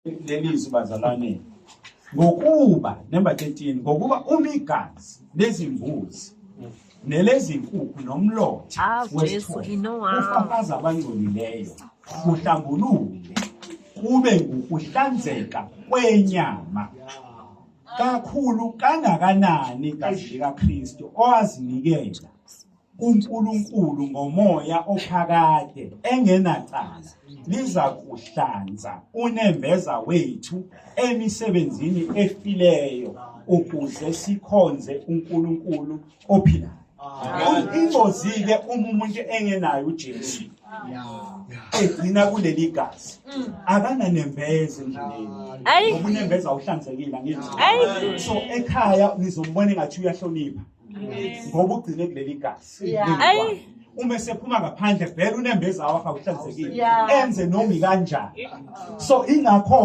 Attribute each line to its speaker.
Speaker 1: Leli zwi, bazalwane, ngokuba number 13, ngokuba uma igazi lezimbuzi nelezinkukhu nomlotha
Speaker 2: Ah, Jesu,
Speaker 1: wesithole
Speaker 2: inowa.
Speaker 1: ufafaza abangcolileyo, kuhlambulule, kube ngukuhlanzeka kwenyama, kakhulu kangakanani igazi likaKristu owazinikela kuNkulunkulu ngomoya ophakade engenacala liza kuhlanza unembeza wethu emisebenzini efileyo ukuze sikhonze uNkulunkulu ophilayo. Ingozi-ke uma umuntu engenayo uJesu, egcina kuleli gazi, akananembeza endleleni, ngoba unembeza awuhlanzekile, angithi? So ekhaya nizombona engathi uyahlonipha ngoba ugcine kuleli gazi. Uma esephuma ngaphandle, vele unembeza wakhe awuhlanzekile, enze noma ikanjani. So ingakho